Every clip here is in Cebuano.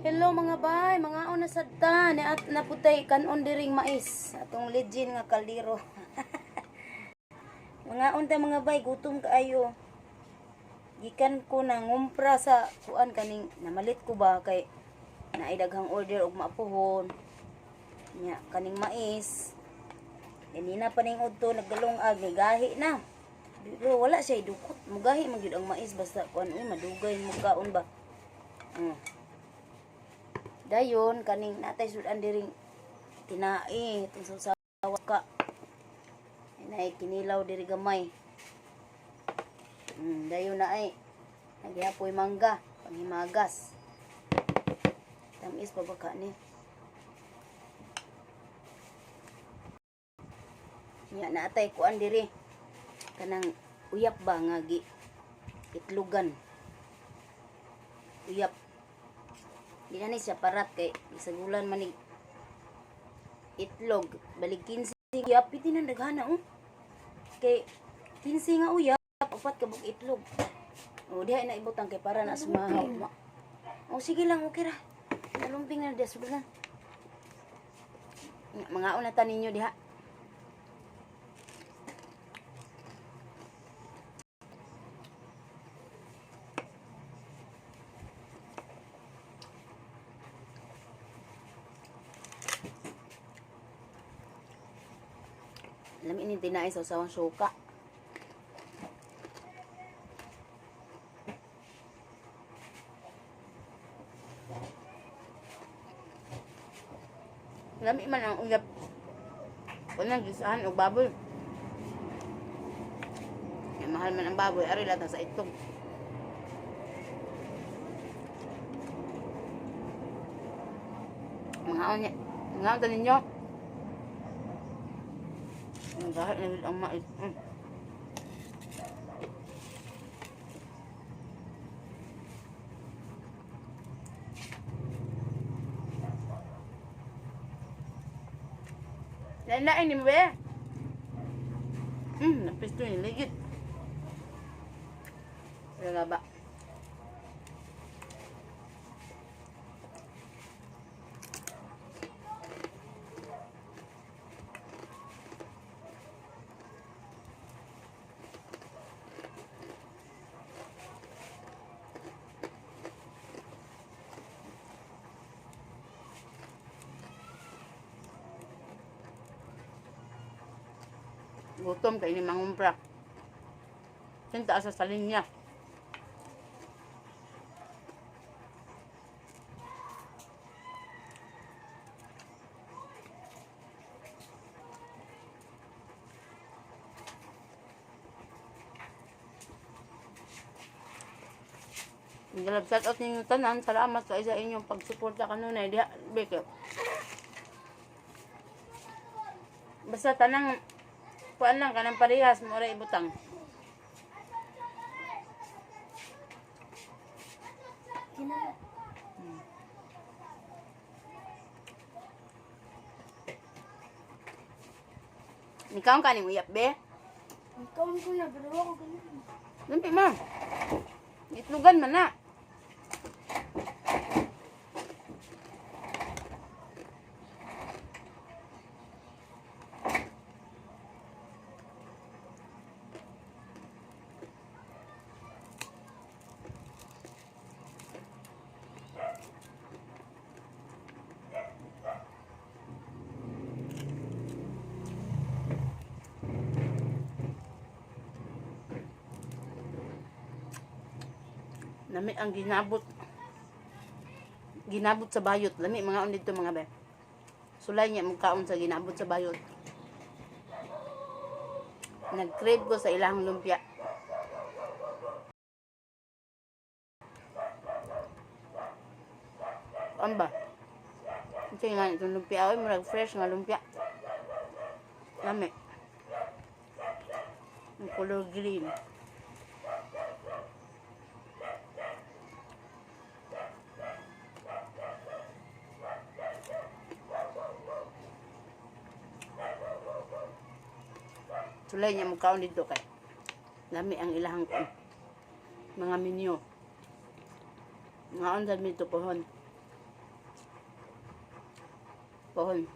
Hello mga bay, mga una sad ta ni at naputay kanon diring mais atong legend nga kaldero. Mga unta mga bay, gutom kaayo. Gikan ko na ngumpra sa kuan kaning namalit ko ba kay naay daghang order og maapuhon. Nya kaning mais. Ganina pa ning udto naggalungag ni gahi na. Pero wala siya dukot. Mugahi man gyud ang mais basta kuan uy madugay mo kaon ba. Dayon kaning natay sudan diring tinae itong sawa ka. Inay kinilaw diri gamay. Dayon na ay nagyapoy mangga panghimagas. Tamis pa ba ka ni? Nya naatay kuan diri kanang uyap ba nga gi itlogan. Uyap. Di na ni siya parat kay isagulan man ni itlog. Balik 15 uyap piti nang daghana oh. Kay 15 nga uyap, upat ka buok itlog. O diha na ibutang kay para na sumahaw. O sige lang, okay ra. Nalumping na diha sugdan. Mga una ta ninyo diha. Lami ni tinae sa usawang suka. Lami man ang uyap. Unang gisahan og baboy. Ya, mahal man ang baboy, ari lahat sa itlog. Mga niya. Mga ta ninyo. Ang gahat na ang mais. Lain-lain ni mo be. Napisto ni ligit. Wala ba? Gutom kay ni mangumpra. Sinta sa linya. Galab shout out ninyo tanan. Salamat sa isa inyong pagsuporta kanunay diha beke. Basta tanang kuan lang kanang parehas mo ra ibutang. Kinala. Nikaw ka ning uyap be. Ikaw ko na, pero ako ganun. Lampi ma. Itlogan man na. Lami ang ginabot. Ginabot sa bayot. Lami mga on dito mga be. Sulay niya magkaon sa ginabot sa bayot. Nag-crave ko sa ilang lumpia. Kuan ba? Ito nga itong lumpia. Oy, murag fresh nga lumpia. Lami. Ang color green. Sulay niya magkaon dito kay lami ang ilahang kuan. Mga menu. Mga on dito pohon. Pohon.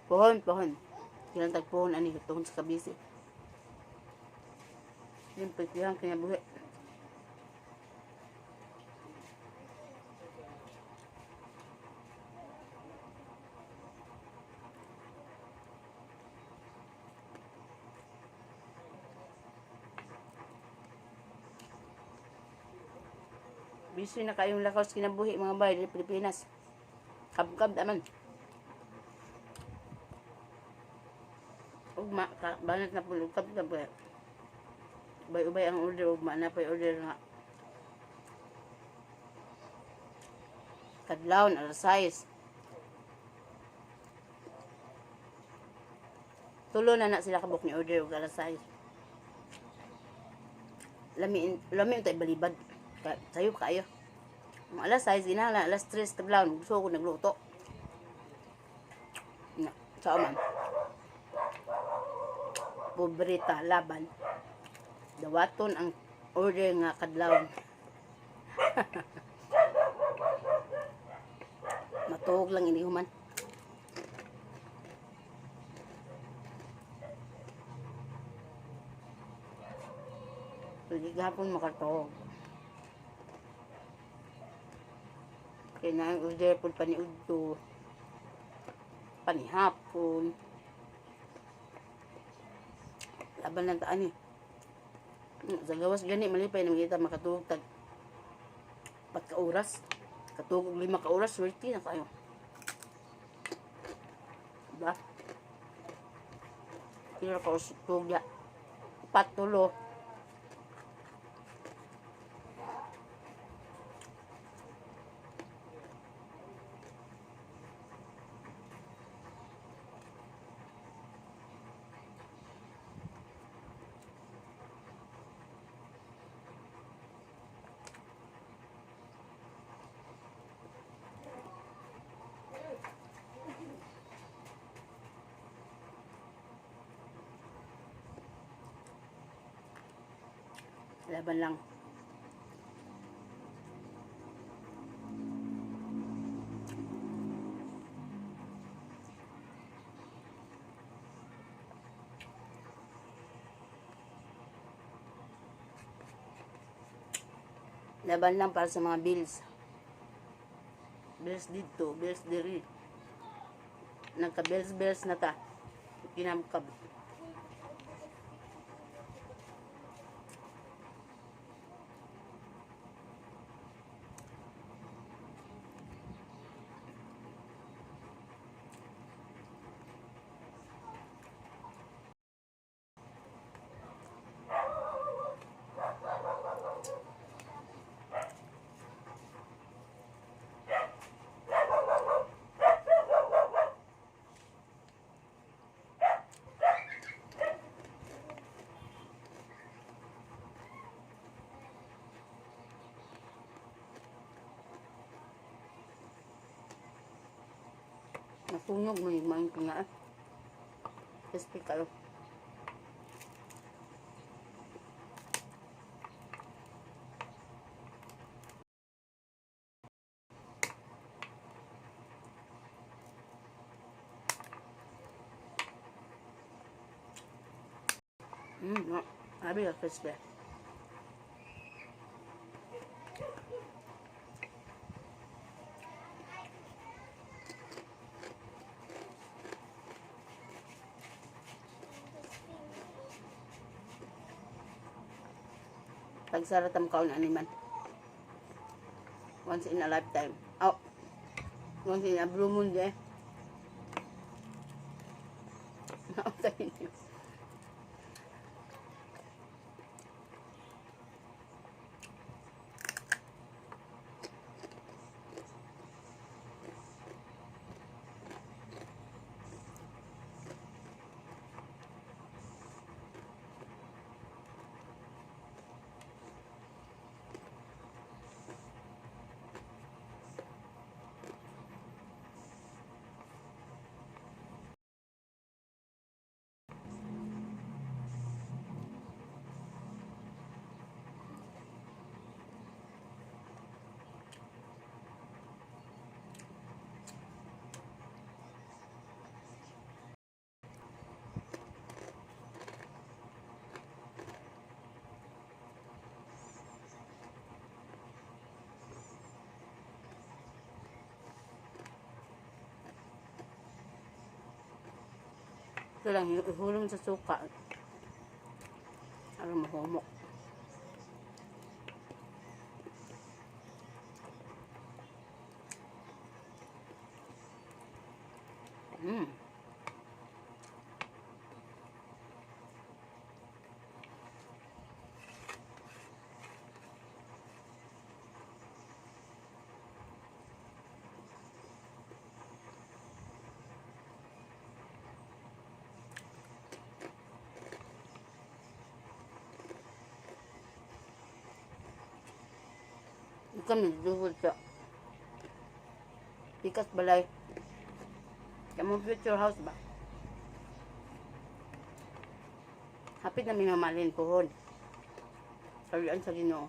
Pohon, pohon. Kilang tagpohon ani tuhon sa kabisi. Yung pagkihang kinabuhi. Busy na kayong lakaw sa kinabuhi, mga bay, diri Pilipinas. Kabkab naman. Ugma, ka, banat na pulo, kabkab ba. Ubay-ubay ang order, ugma na pa'y order nga. Kadlawon, alas 6. Tulo na na sila kabuk ni order og alas 6. Lami, lami tayo balibad. Sayo kayo. Mga alas 6, ginala, alas 3, kadlawon, gusto ko nagluto. Na, sao man. Pobreta, laban. Dawaton ang order nga kadlawon. Matuog lang ini human. Pwede gahapon makatuog. Kaya na ang order po paniudto. Panihapon. Laban lang taan eh. Sa gawas gani malipay na kita makatuog tag 4 ka oras. Katuog og 5 ka oras, swerte na kayo. Diba? Pila ka oras tuog ya. 4, 3. Laban lang. Laban lang para sa mga bills. Bills dito, bills diri. Nagka-bills bills na ta. Kinamkab. Nasunog mo yung mga ko nga. Crispy kayo. No. Abi ka crispy. Pagsara tam kaon ani man. Once in a lifetime. Oh. Once in a blue moon eh. Nautay niyo. Ito lang, ihulong sa suka. Aron mahumok. Kami duhod sa pikas balay. Kamong future house ba? Hapit na mamamalin pohon. Sabihan sa Ginoo.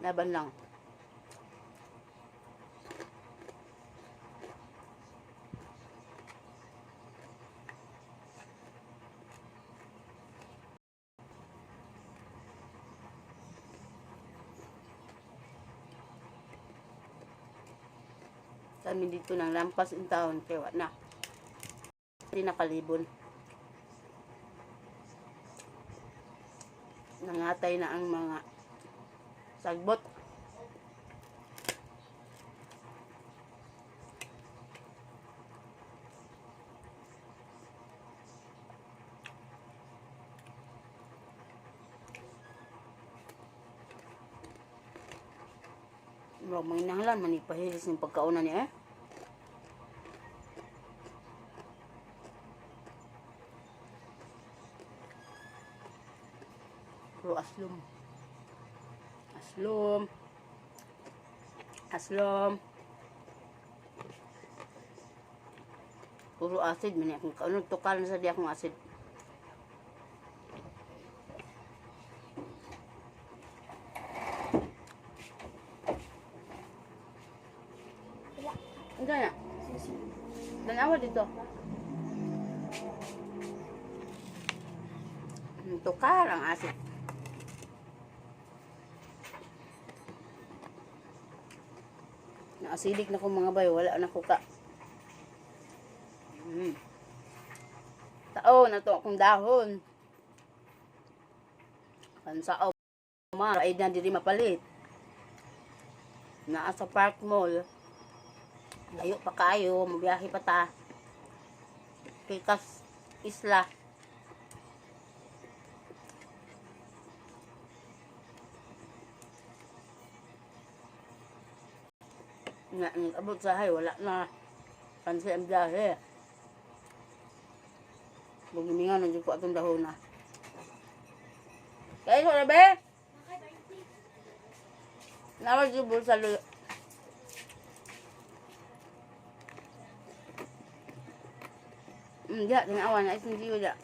Laban lang. Kami dito nang lampas in town kay wa na. Hindi nakalibon. Nangatay na ang mga sagbot. Murag manginahanglan man ipahilis ng pagkauna niya eh. Pero aslom. Aslom. Aslom. Puro acid man akong kaunod tukal na sa di akong acid. Wala. Ang gana. Sisi. Tanawa dito. Ang tukar ang acid. Naasidik na ko, mga bay, wala na ko ka. Tao na to akong dahon. Kansao ma, ay na diri mapalit. Naa sa Park Mall. Layo pa kayo, mabiyahe pa ta. Pikas Isla. Nga, abot sa hay, wala na. Kansi ang biyahe. Buginingan na dyan ko atong dahon na. Kaya ko na be? Nawag yung bulsa luyo. Diya, tinawa na isang diyo diya.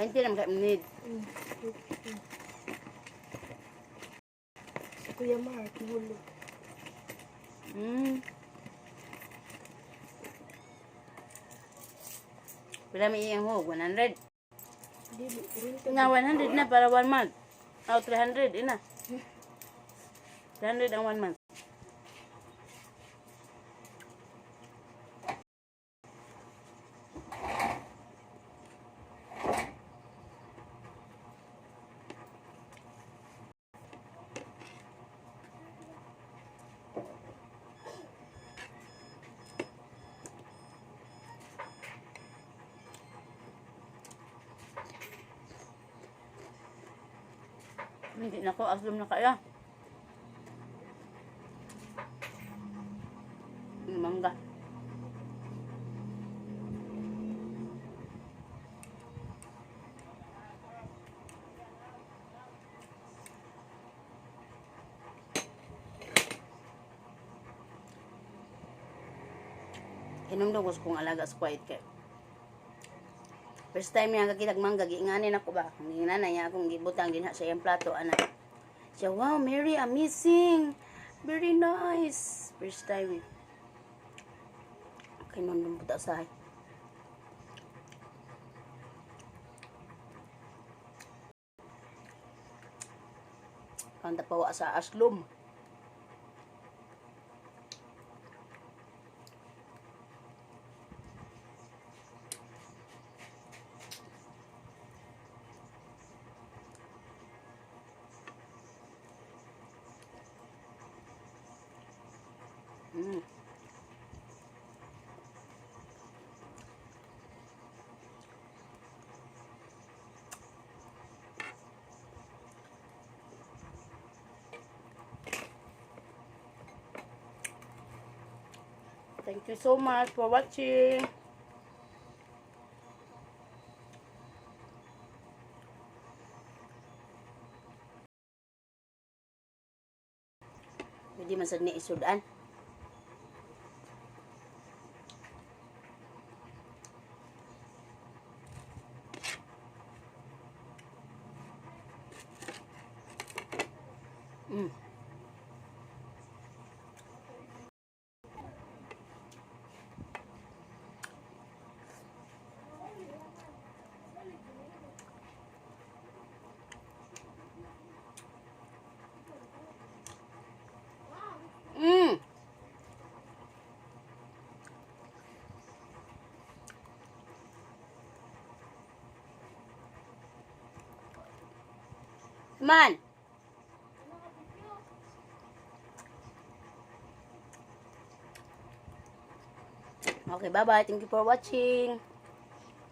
20 naman kayo need. Si Kuya Mark, hulog. Pila may iyang hog? 100. Dili, 30. Na 100 na para 1 month. Oh, 300 ina. 300 ang 1 month. Hindi na ko aslom na kaya. Yung mangga. Hinumdum ko sa kong alaga sa quiet kay. First time niya kakitag mangga, giinganin ako ba? Ang ginana niya akong gibutang dinha sa iyang plato, ana. Siya, "Wow, Mary, amazing. Very nice." First time eh. Kay nun buta sa. Kanta pa wa sa aslom. Thank you so much for watching. Pwede man sad ni isudan. Man. Okay, bye-bye. Thank you for watching.